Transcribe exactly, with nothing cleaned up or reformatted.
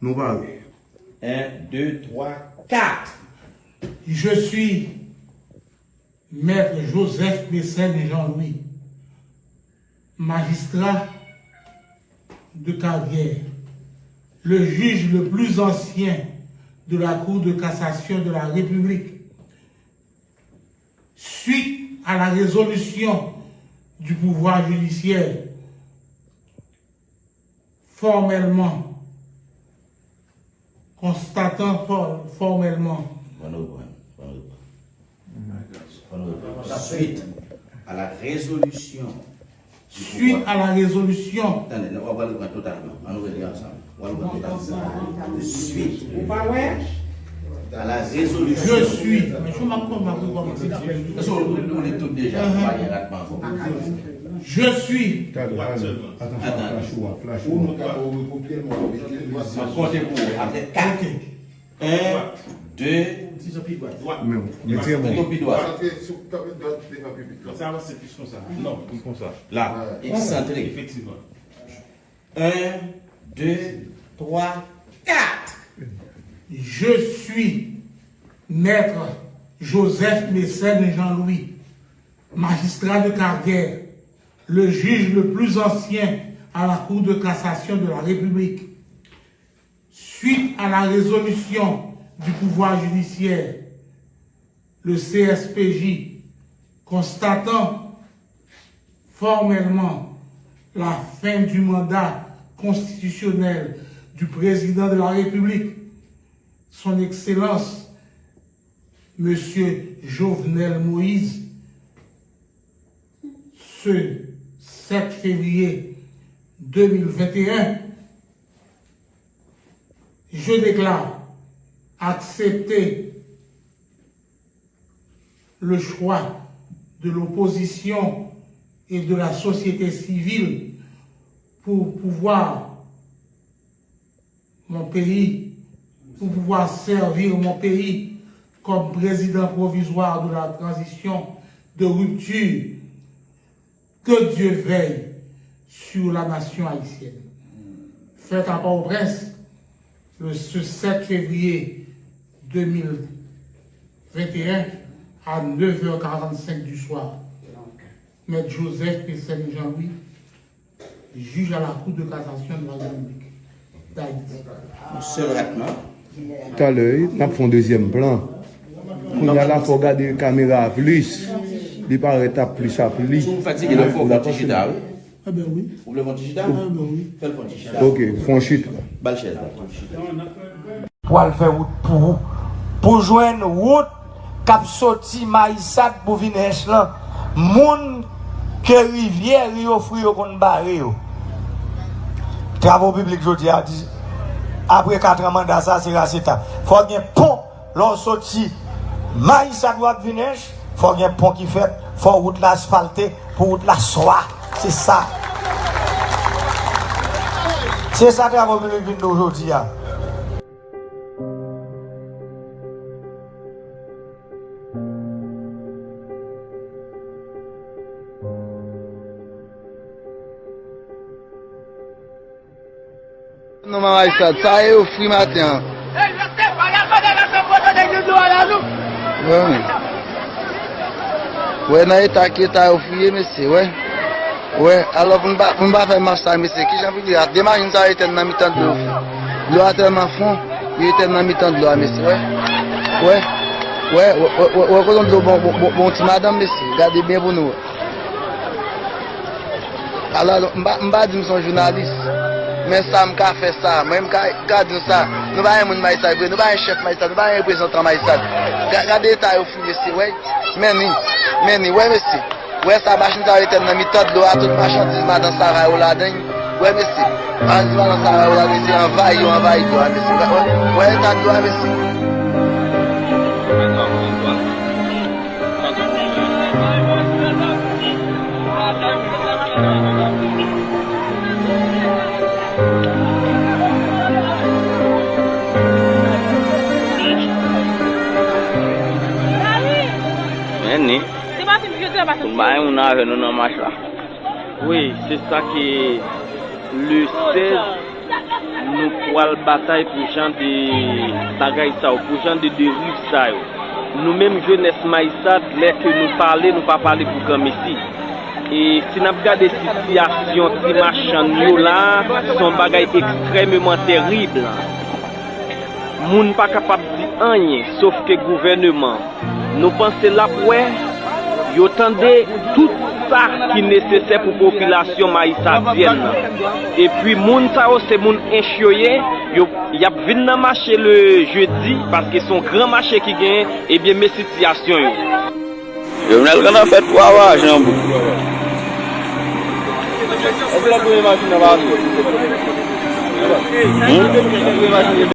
Nou pare. Un, deux, trois, quatre. Je suis Maître Joseph Mécène Jean-Louis, magistrat de carrière, le juge le plus ancien de la Cour de cassation de la République, suite à la résolution du pouvoir judiciaire, formellement, constatant for- formellement. Bon, nou reprann. Bon, nou reprann. Bon, nou reprann. Suite à la résolution du pouvoir. Suite à la résolution. Tande, nou pral reprann totalman. Ann nou rele ansanm. Pral reprann totalman. Suite. Ou pa wè? À la résolution. Je suis. Men jou m ap konn, m ap rekòmanse. Èske ou, ou li tout deja? Ou pa gen ratman ankò? Je suis. Talè, talè. Atansyon, flash ou a, flash ou a. Ou nou ka ou rekopye l, mwen mete l. M ap konte pou ou. Apre kat. Ok. Un, deux. Ti jan pi dwat. Dwat. Men, mete l. Mete l pi dwat. Sa se sou kanpe dwat devan piblik la. Sa avanse plis konsa. Non, plis konsa. La. Eksantre. Efektivman. Un, deux, trois, quatre. Je suis Maître Joseph Mécène Jean-Louis, magistrat de carrière, le juge le plus ancien à la Cour de cassation de la République. Suite à la résolution du pouvoir judiciaire, le C S P J, constatant formellement la fin du mandat constitutionnel du président de la République, son Excellence, Monsieur Jovenel Moïse, ce sept février deux mille vingt et un, je déclare accepter le choix de l'opposition et de la société civile pour pouvoir mon pays, pour pouvoir servir mon pays comme président provisoire de la transition de rupture. Que Dieu veille sur la nation haïtienne. Fèt à Port-au-Prince, le, ce sept février deux mille vingt et un, à neuf heures quarante-cinq du soir. Maître Joseph Mécène Jean-Louis, juge à la Cour de cassation de la République d'Haïti. Yon sèl ratman. Talè, wi, n ap fè yon dezyèm plan. Kounye a la, fò w gade kamera a plis. Li parèt ap plis a plis. Si w fatige, la, fò w fè yon ti chita, wi. Enben wi. Ou vle fè yon ti chita? Enben wi. Fè l fè yon ti chita. Ok, fè yon chita. Ba l chèz la. Pral fè wout pou ou. Pou jwenn wout k ap soti Mayisad pou vin Hench lan, moun ke rivyè Riyo Fri yo konn bare yo. Travo piblik jodi a di, apre kat an manda sa, se Raceta. Fò gen pon lè w soti Mayisad w ap vin Hench, fò gen pon ki fèt, fò wout la asfalte, pou wout la swa. Se sa. Se sa Travo piblik vin di w jodi a. Non, manman Mayisad, sa e yo fri maten an. Wè, men. Wè, nan eta ki eta yo fri ye, mesye, wè. Wè, alò pou n pa, pou n pa fè mach sa, mesye, kijan pou di a? De machin sa yo etèn nan mitan dlo. Dlo a tèlman fon, yo etèn nan mitan dlo a, mesye, wè. Wè, wè, wè, wè, wè, kote dlo bon, bon, bon, bon ti madanm, mesye. Gade byen pou nou wè. Alò, m pa, m pa di m se yon jounalis, men sa m ka fè sa, mwen m ka, m ka di nou sa, nou pa gen moun Mayisad vre, nou pa gen chèf Mayisad, nou pa gen reprezantan Mayisad. Ga-, gade eta yo fou, mesye, wè. Men ni, men ni, wè, mesye. Wè sa, machin sa yo etèn nan mitan dlo a, tout machandiz madan Sara yo ladan l. Wè, mesye. Machandiz madan Sara yo ladan l, mesye, anvayi yo, anvayi dlo a, mesye. Wè, wè, wè eta dlo a, mesye. Men ni. Pou n bay moun avè nou nan mach la. Wi, se sa ki le sèz nou Pral batay pou jan de bagay sa yo, pou jan de deriv sa yo. Nou menm jenès Mayisad, lè ke nou pale, nou pa pale pou granmesi. E si n ap gade sitiyasyon ti machann yo la, se yon bagay ekstrèmeman tèrib. Moun pa kapab di anyen, sof ke gouvèneman, nou panse l ap wè, yo tande tout sa ki nesesè pou popilasyon mayisadyèn nan. Epi moun sa yo se moun ench yo ye, yo, y ap vin nan mache le jedi, paske se yon gran mache ki genyen, ebyen men sitiyasyon yo. Jovenel konn ap fè twa wajan bout. Èske l ap premye machin nan pa tou? Hmm?